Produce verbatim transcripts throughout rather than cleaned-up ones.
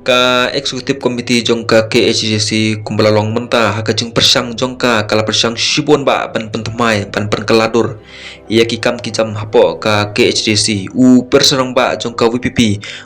Ka Executive Committee jong ka K H A D C kumba la long mynta ha ka jingpyrshang jong ka, ka la pyrshang shibun bah ban pynthymmai, ban pynkylla dur ïa ki kam ki jam hapoh ka K H A D C. U President rangbah jong ka V P P,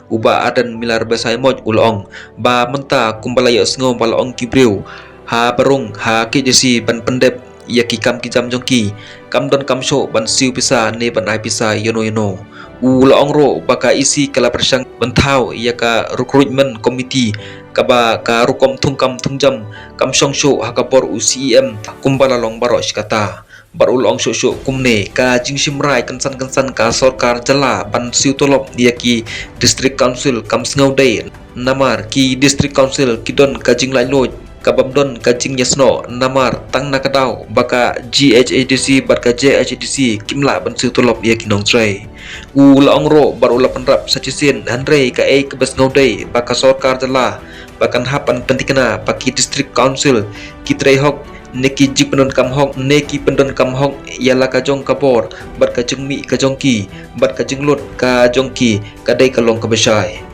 u Bah Ardent Miller Basaiawmoit, u la ong ba mynta kumba la ïohsngew ba la ong ki briew ha ba rung ha K H A D C ban pyndep ïa ki kam ki jam jong ki, kam don kam shuh ban siew pisa ne ban ai pisa ïano ïano. U la ong ruh ba ka E C ka la pyrshang ban thaw ïa ka recruitment committee kaba ka rukom thungkam thungjam kam shong shuh ha ka bor u C E M kumba la long baroh shi katta. Bad u la ong shuh shuh kumne, ka jingshim rai kynsan kynsan ka sorkar jylla ban siew tulop ïa ki District Council kam sngewdei, namar ki District Council ki don ka jinglaitluid ka bym don ka jingïasnoh, namar tang na ka daw ba ka G H A D C bad ka J H A D C kim lah ban siew tulop ïa ki nongtrei. U la ong ruh bad u la pynrap sa shisien, hynrei kaei kaba sngewdei ba ka sorkar jylla ba kan hap ban pynthikna ba ki District Council ki trei hok ne ki jingpyndonkam hok, ne ki pyndonkam hok ïa la ka jong ka bor bad ka jingmih ka jong ki bad ka jinglut ka jong ki, ka dei ka long kaba shai.